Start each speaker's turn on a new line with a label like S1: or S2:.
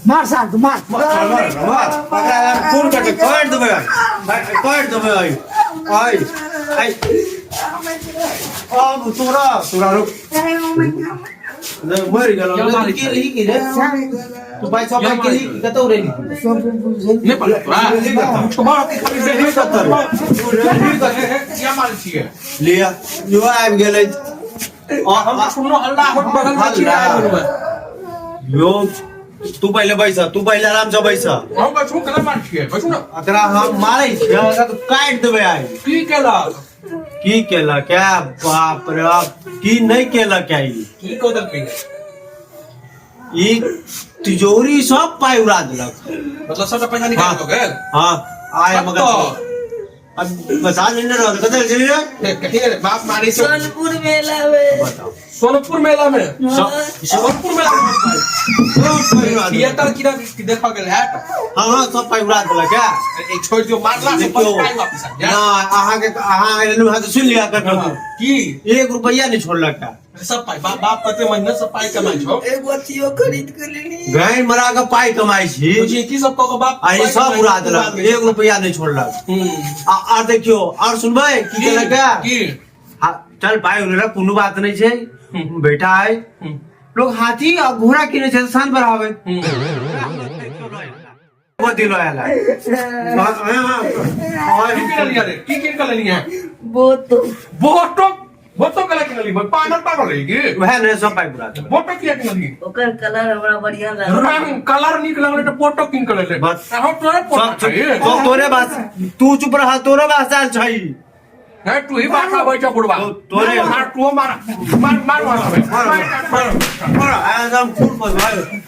S1: मार सार तू मार।
S2: मार मार मार, पकड़ा खून कट काट देबै, काट देबै। आई आई आई, अब तोरा तोरा रुक, मरि गेलौ। की रही की रे तू? पैसा पाइ के ली कतौ रे?
S3: नहि पता तोरा, छुबा के खाली से
S2: रही कतौ रे?
S3: किया मारै छियै?
S2: लिअ, यो आबि गेलै।
S3: हम तऽ सुनलहुँ हल्ला होत बगल मे छी।
S2: हल्ला। यो तू पहिले बैस, तू पहिले आराम से बैस।
S3: हम बैठू? केना मारै छियै? बैठू ने।
S2: एकरा हम मारै छियै, एकरा तऽ काटि देबै आइ।
S3: की केलक?
S2: की केलक है? बाप रे बाप, की नहि केलक है ई?
S3: की कऽ देलकै?
S2: ई तिजोरी सब पाइ उड़ा देलक।
S3: मतलब सबटा पैसा निकालि कऽ गेल?
S2: हाँ, आय मगर
S3: कतऽ?
S2: अब बता लेने रहो, कतऽ चलि रे?
S3: कथी रे बाप मारै छै?
S4: सोनपुर मेला में।
S2: बताओ।
S3: सोनपुर मेला मे?
S2: सब
S3: सोनपुर मेला मे
S2: सब पाइ उड़ा देलक।
S3: थिएटर की देखऽ गेल हैत।
S2: हाँ हाँ, सब पाइ उड़ा देलक है।
S3: ए, छोड़ि दियौ, मारला से
S2: देखियौ।
S3: पाइ वापिस आबि
S2: ना
S3: जायत।
S2: अहाँके अहाँ एलहुँ हँ तऽ सुनि लिअ कखनो।
S3: की?
S2: एक रुपैआ नहि छोड़लक है।
S3: सब पाइ बाप बाप कते महीना सब पाइ कमाइ छौ।
S4: एगो अथियो खरीद के लेली।
S2: गाय मरा के पाइ कमाइ छी।
S3: बुझी की सब कऽ कऽ बाप
S2: आ ई
S3: पाइ
S2: सब
S3: कमाइ
S2: उड़ा
S3: छै,
S2: देलक, एक रुपैआ नहि छोड़लक। आ आर देखियौ, आर सुनबै की केलक है?
S3: की?
S2: हाँ, चल पाइ उड़ेलक, कोनो बात नहि छै, बेटा है। लोग हाथी आ घोड़ा किने छै तऽ शान बढ़ाबै। दिलो आयल है। हाँ, हाँ, हाँ।
S3: की किनलियै रे? की किन कऽ लेलियै?
S4: बोतो।
S3: बोटो? बोटो केला किनली? पागल पागल रही की?
S2: वएह ने सब पाइ उड़ा देलक।
S3: बोटो किया किनली?
S4: ओकर कलर हमरा बढ़िया लागल।
S3: रंग कलर नीक लगलै तऽ बोटो किन कऽ लेले।
S2: बस।
S3: अहाँ तोरे
S2: सब
S3: पोटा छै।
S2: सब तोरे बात, तू चुप रह, तोरे बात आयल छै।
S3: नहीं, तू ही बात आबै छ बुढ़वा।
S2: तोरे।
S3: मार, तू मार मार मार मार मार मार।
S2: मार, आयल हम खून पर भाई।